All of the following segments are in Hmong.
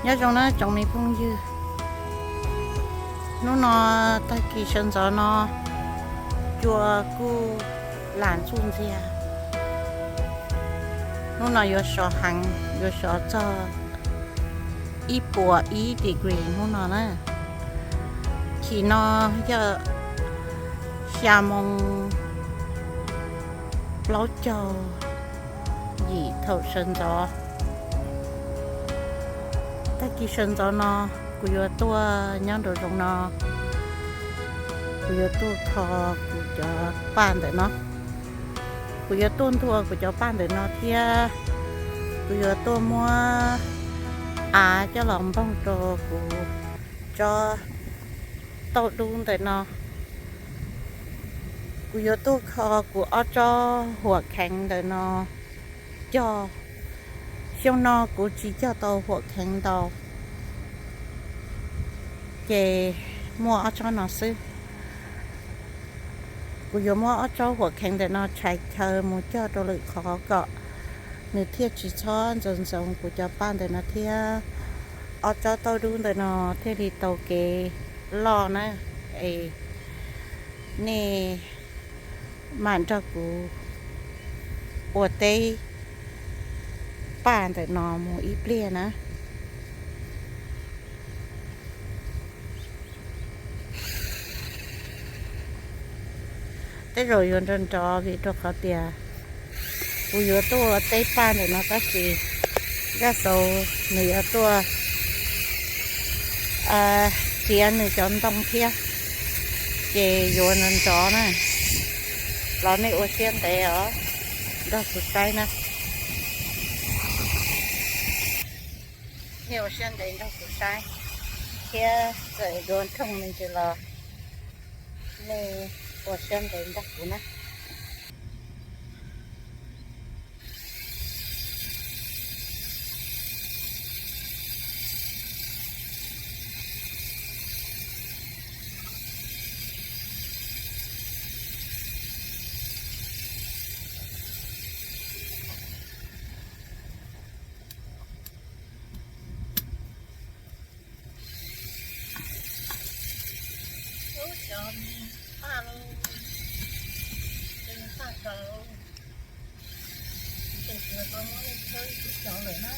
Nyob zoo na tsoom me phooj ywg, hnub no tag kis sawv ntxov no cua kuj lam ntxuj ntxiag. Hnub no yuav sov heev, yuav sov txog ib puas ib degree hnub no na. Chim no yog xya moo plaub caug yim thaum sawv ntxov. Tag kis sawv ntxov no kuv yuav tuaj nyob nraum zoov no, kuv yuav tuaj kho kuv cov paj ntawm no. Kuv yuav tuaj ntuag kuv cov paj ntawm no thiab kuv yuav tuaj muab av coj los npoog rau kuv tsob tauj dub ntawm no. Kuv yuav tuaj kho kuv ob tsob huam kheev ntawm no cog. Xyoo no kuv tsis cog tau huam kheev ntau, ces muaj ob tsob no xwb. Kuv yuav muab ob tsob huam kheev ntawm no tshais chaw mus cog rau lwm qhov kom nws thiaj tsis txhob ntxoov ntxoov kuv cov paj ntawm no thiab ob tsob tauj dub ntawm no thiaj li tau kev loj na. Es nej mam nrog kuv ua teb paj ntawm no mus ib pliag na. Tej zaum yuav nrov nrov vim rau qhov tias kuv yuav tuaj ua teb paj ntawm no tab sis zaj xaus nws yuav tuaj txiav nws cov ntoo thiab, ces yuav nrov nrov na. Los nej ua siab ntev os, nrog kuv saib na. Nej ua siab ntev nrog kuv saib thiab, txawm yuav thooj me ntsis los nej ua siab ntev nrog kuv na. Ub, cov paj lauj, cov paj tau, ces kuv tau muab nej tshawb ib cov lawm na.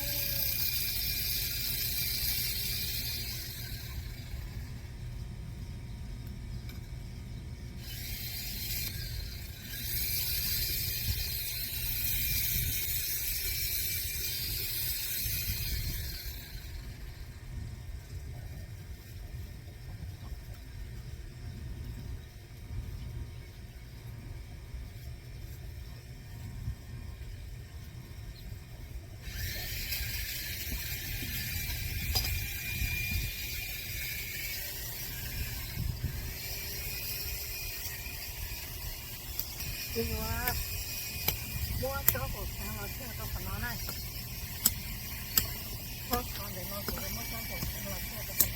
Kuv yuav muab tsob huam kheev los tshaj rau qhov no na. Txhob tso ntawm no, kuv yuav muab tsob huam kheev los tshaj rau qhov no.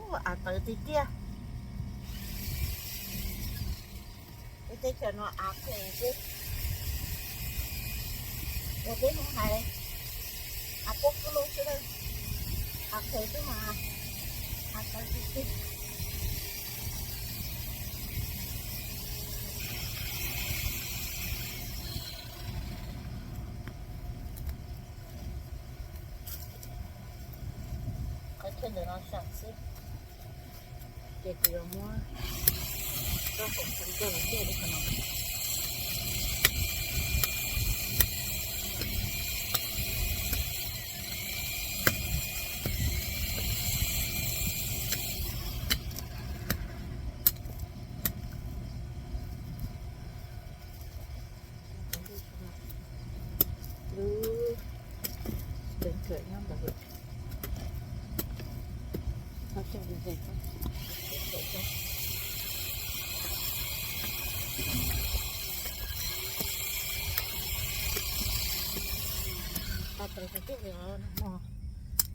Ub, av tawv tiag tiag. Peb teb chaws no av phem xwb. Ua teb Hmoob hais av poob kub lub xwb na. Av phem xwb mas av tawv tiag tiag. Thiab ntawm no sam xwb, ces kuv yuav muab tsob hauv tsev coj los coj li qhov no. Lub sprinkler nyob ntawd. Tau tawv tag coj li os no,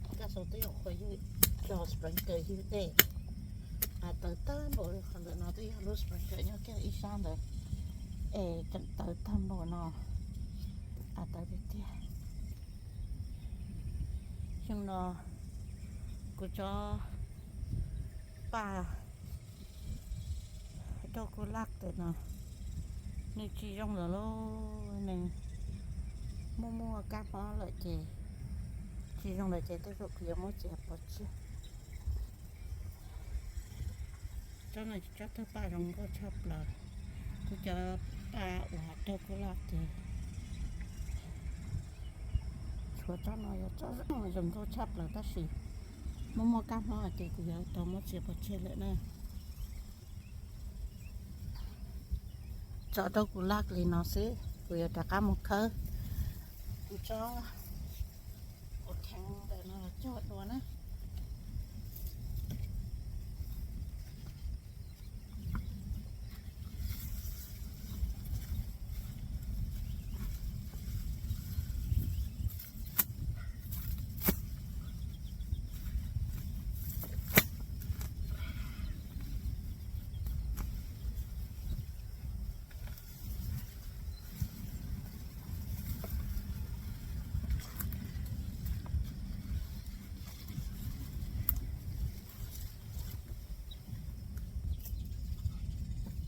koj xav twb yog qhuas yug cov sprinkler yug tej. Tawv tag npaum li qhov ntawm no twb yog lub sprinkler nyob kiag ib sab ntawd es tseem tawv tag npaum no. Tawv tiag tiag. Xyoo no kuv tsob paj daug kuj laj ntawm no nws tsis zoo lawm lauj, nws muaj muaj kab mob lawm ces tsis zoo lawm ces tej zaum kuv yuav muab txiav pov tseg. Tsob no tsob tawg paj zoo nkauj tshaj plaws. Kuv cov paj uas daug kuj laj ces tshuav tsob no yog tsob zoo nkauj tshaj plaws tab sis muaj muaj kab mob ces kuv yuav tau muab txiav pov tseg lawm na. Tso daug kuj laj li no xwb, kuv yuav rov qab mus khawb kuv tsob uas kheev ntawm no los cog dua na.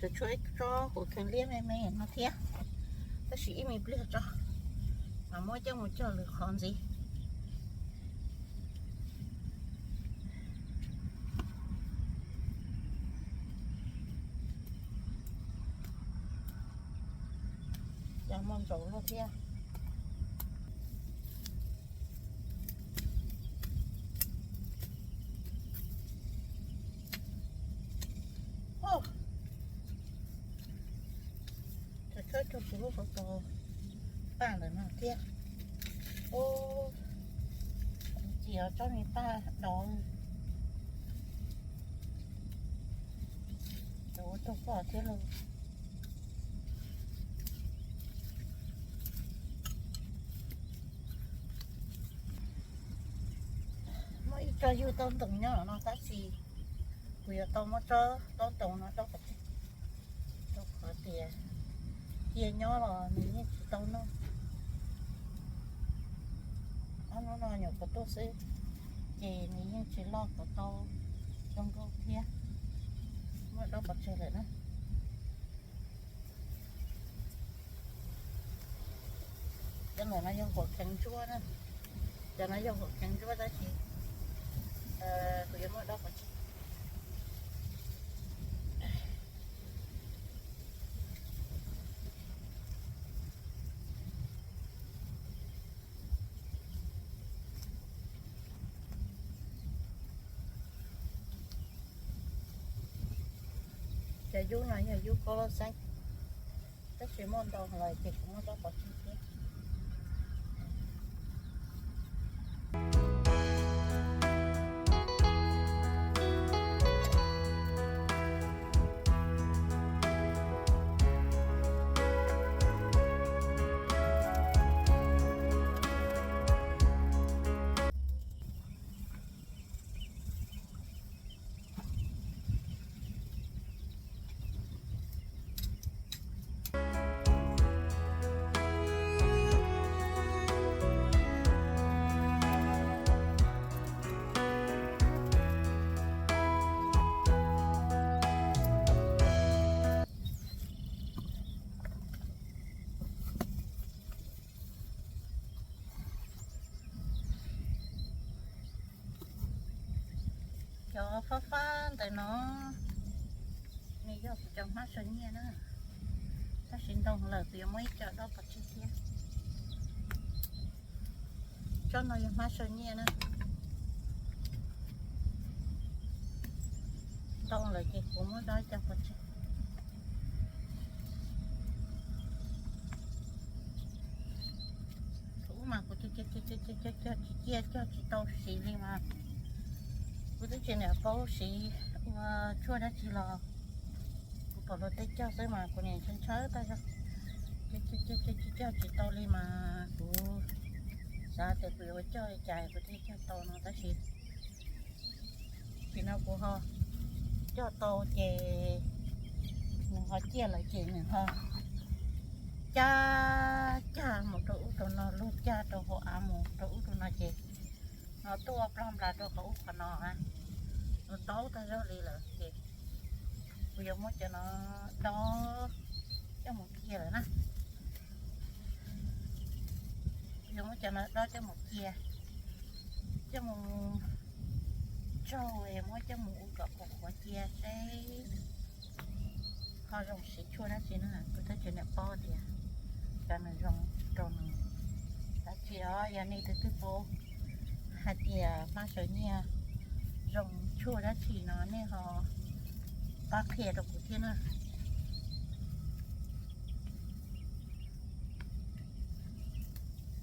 Tseem tshuav ib tsob kuv kheev liab me me no thiab, tab sis ib me pliag tso mas muab coj mus cog lwm qhov ntxiv. Cov muaj ntsaum luaj thiab. Tseem khawb tau kuv lub hauv paus paj ntawm no thiab. Ub, kuv txiav tsob me paj dov, cov ua tau poj thiab lauj. Muaj ib tsob yug taub ntoos nyob no tab sis kuv yuav tau muab tsob taub ntoos no dob pov tseg, rau qhov tias cia nyob los nws yeej tsis tau noj. Ob hnub no nyuam qhuav tuaj xwb, ces nws yeej tsis loj kom tau zoo nkauj thiab. Muab dob pov tseg lawm na. Cov ntawm no yog huam kheev ntsuab na. Cov no yog huam kheev ntsuab tab sis kuv yuav muab dob pov tseg. Cov yub no yog yub khaub hlab xeeb, tab sis muaj ntau lawm ces kuv muab dob pov tseg thiab. Cov fab fab ntawm no nws yog kuv cov hmab saw nyiaj na, tab sis ntoo lawm kuv yuav muab ib co dob pov tseg thiab. Tsob no yog hmab saw nyiaj na, ntoo lawm ces kuv muab dob ib co pov tseg. Thaum ub mas kuv cog cog cog tsis ciaj, cog tsis tau siv li mas kuv twb tsis niam paub siv ua tshuaj dab tsi los kuv pom luag tej cog xwb mas kuv niam ntshaw ntshaw tag zog. Cog cog cog tsis tau li mas kuv xav tias kuv yuav ua coj li cas kuv thiaj cog tau no tab sis tam sim no kuv ho cog tau ces nws ho ciaj lawm ces nws ho cag cag mus rau ub rau no, luag cag rau hauv av mus rau ub rau no ces no tuaj plog nplas rau qhov ub qhov no, nws ntaub tag zog li lawm ces kuv yuav muab cov no dob coj mus cia lawm na. Kuv yuav muab cov no dob coj mus cia, coj mus tsaug es muab coj mus ua kom qhuav qhuav cia seb ho zoo siv tshuaj dab tsi na. Kuv twb tsis niam paub tias cov nws zoo rau nws dab tsi os. Yog nej twb twb paub hais tias hmab saw nyiaj zoo tshuaj dab tsi no nej ho pab qhia rau kuv thiab na.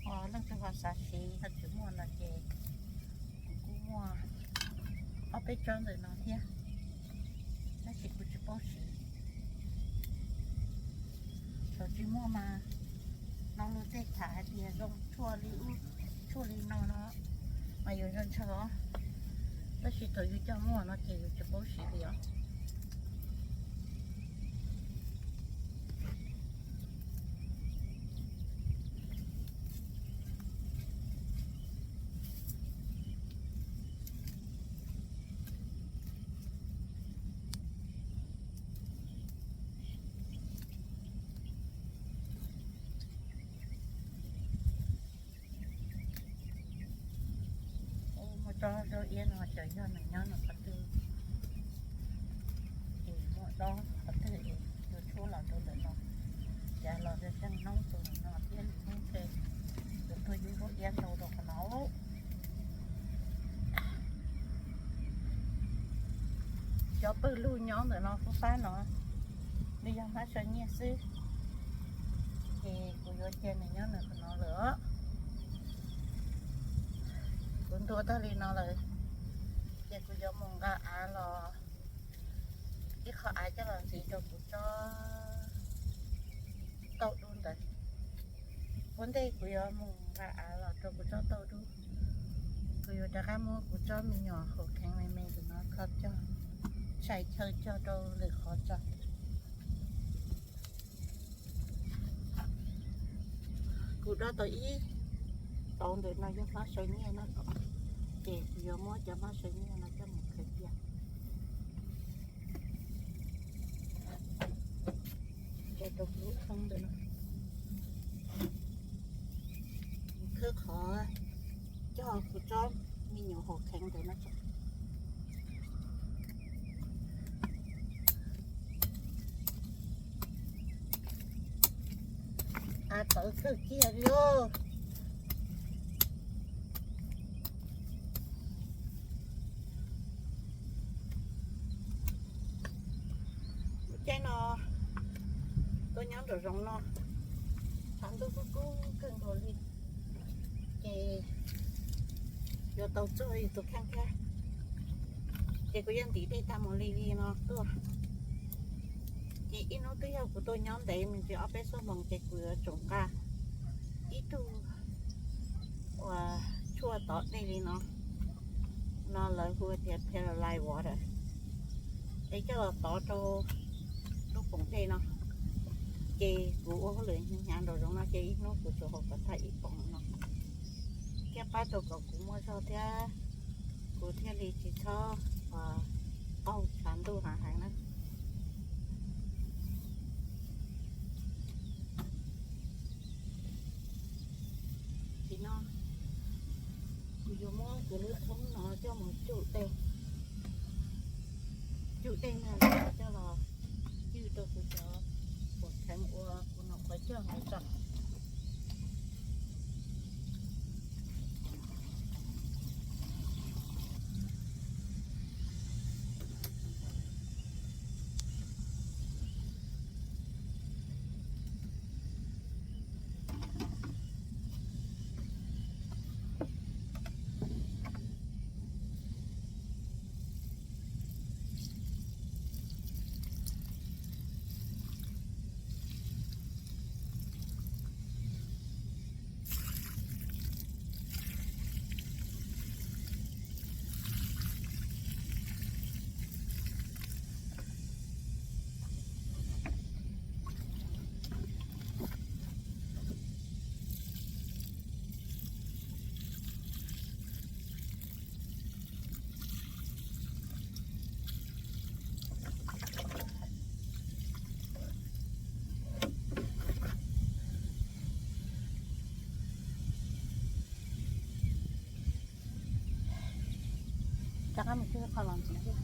Ho leej twg ho xav siv ho tsis muaj no ces kuv kuj muaj ob peb tsob ntawm no thiab, tab sis kuv tsis paub siv. Thaum tsis muaj mas no luag tej tham hais tias zoo tshuaj li ub tshuaj li no no mas yus ntshaw ntshaw os, tab sis thaum yus cog muaj no ces yus tsis paub siv li os. Muaj tsob zaub iab no xyov yog nws nyob nws qhov twg, ces muaj dob qhov twg es tus tshuab los rau ntawm no, cas los zeeg hnub tus no thiab li hnub ntshe tus tuaj yub zaub iab ntau rau qhov no. Cov pawg lug nyob ntawm no fab fab no, nws yog hmab saw nyiaj xwb, ces kuv yuav cia nws nyob ntawm qhov no lawm os. Kuv ntuav tag li no lawm, ces kuv yuav mus nqa av los, ib qho av coj los ntxiv rau kuv tsob tauj dub ntawd. Ua ntej kuv yuav mus nqa av los rau kuv tsob tauj dub, kuv yuav rov qab muab kuv tsob me nyuam haus kheev me me ntawm no kho cog, tshais chaw cog rau lwm qhov tso. Kuv dob tau ib tauv ntawm no yog hmab saw nyiaj no, ces kuv yuav muab cov hmab saw nyiaj no coj mus khaws cia. Coj rau kuv lub thoob ntawm no, khawb qhov cog kuv tsob me nyuam haus kheev ntawm no tso. Av tawv kawg kiag li os. Lub caij no tuaj nyob nraum zoov no, tshav ntuj kub kub kawg nkaus li, ces yuav tau txog yus tus kheej thiab. Ces kuv yeej ntim dej tag mus li li no tuaj. Ces ib hnub twb yog kuv tuaj nyob ntev me ntsis ob peb xuab moos ces kuv yuav tsum nqa ib tug uas tshuaj tov dej li no, no lawv hu tias Perolite water, es coj los tov rau lub poom dej no. Ces kuv ua hauj lwm hnyav nraum zoov no ces ib hnub kuv tsuas haus kom tag ib poom no, thiaj pab rau kom kuv muaj zog thiab kuv thiaj li tsis txhob qaug tshav ntuj heev heev na. Tam sim no kuv yuav muab kuv lub thoob no coj mus tsuj dej, Tus dej no coj los cwj rau kuv cov uas kheev ua kuv noj qhov coj ntawd tso. Rov qab mus coj qhov los ntxiv.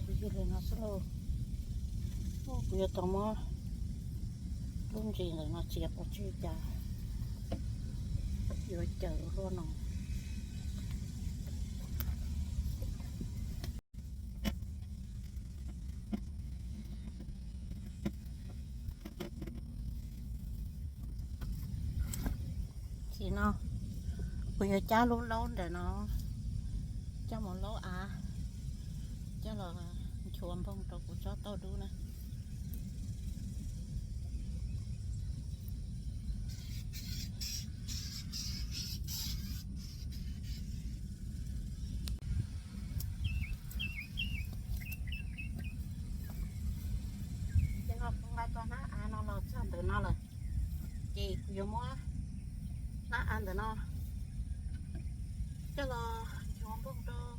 Kuv yug li no xwb lauj. Kuv yuav tau muab lub ntsis ntawm no txiav pov tseg cas yuav cawm luaj no. Tsis no, kuv yuav cab lub laub ntawm no coj mus laub av, coj los nchuav npoog rau kuv tsob tauj dub na. Ces no kuv nqa tau hnab av no los txog ntawm no lawm, ces kuv yuav muab hnab av ntawm no coj los nchuav npoog rau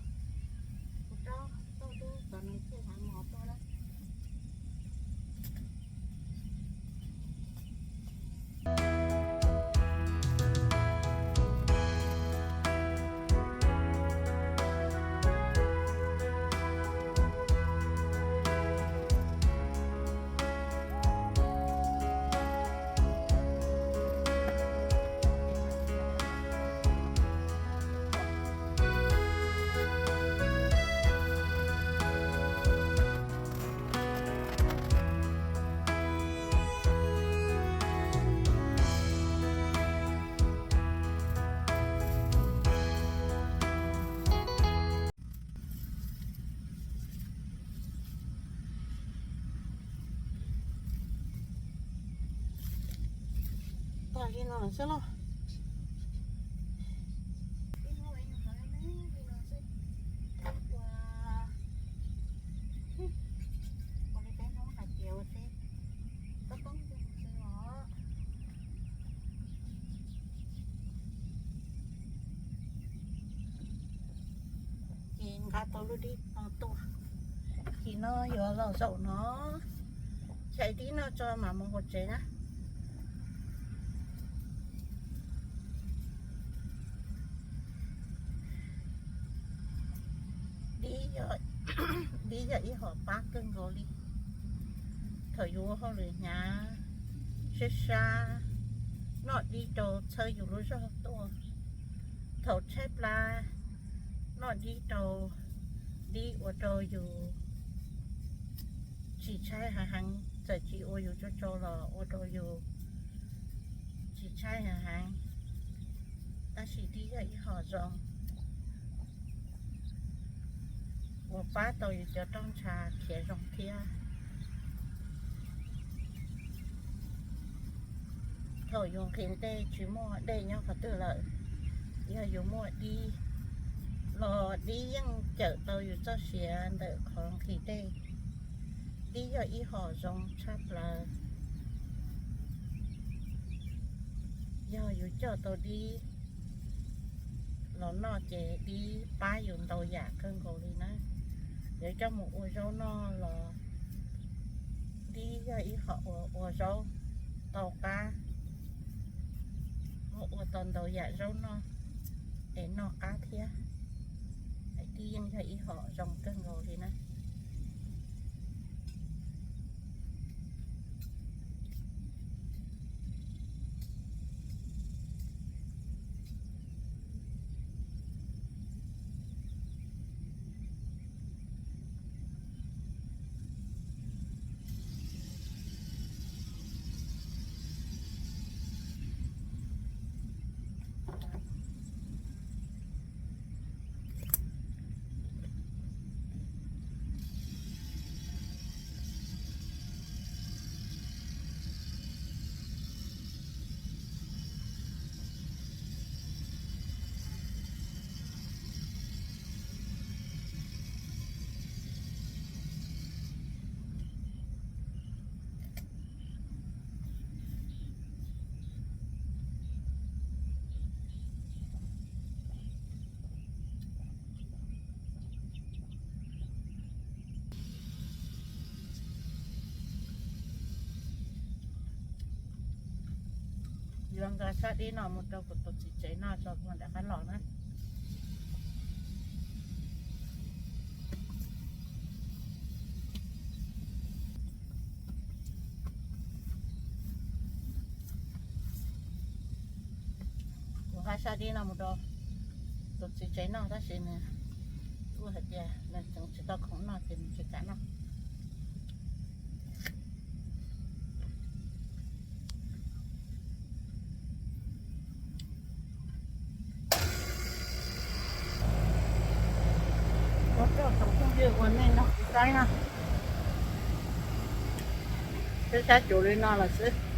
kuv tsob tauj dub kom nws thiaj hlav mos tuaj lawm. Tag li no lawm xwb los. Ua li peb Hmoob hais tias ua teb toob toob xwb os. Ces nqa tau lub dib no tuaj, ces no yuav los zaum no, chais dib no tso mam mus hauv tsev na. Dib yog ib hom pab kawg nkaus li thaum yus ua hauj lwm hnyav sab sab. Noj dib rau txhawb yus lub zog tuaj. Thaum tshaib plab, noj dib rau, dib ua rau yus tsis tshaib heev heev, txawm tsis ua yus tsau tsau los ua rau yus tsis tshaib heev heev. Tab sis dib yog ib hom zoo uas pab tau yus cov roj ntsha khiav zoo thiab. Thaum yus nqhis dej tsis muaj dej nyob qhov twg lawm, yog yus muaj dib los dib yeej cawm tau yus txoj sia ntawm qhov nqhis dej. Dib yog ib hom zoo tshaj plaws. Yog yus coj tau dib los noj ces dib pab yus ntau yam kawg nkaus li na. Yus coj mus ua zaub noj los dib yog ib hom ua zaub tau qab, muaj ua tau ntau yam zaub noj es noj qab thiab. Dib yeej yog ib hom zoo kawg nkaus li na. Yuav nqa sab dib no mus rau kuv tus txiv tsev noj tso, kuv mam rov qab los na. Kuv nqa sab dib no mus rau tus txiv tsev noj tab sis nws kuj hais tias nws tseem tsis tau khoom noj ces nws tsis kam noj. Ua tsoom phooj ywg uas nej nrog kuv saib na, peb saib tsuas li no lawm xwb.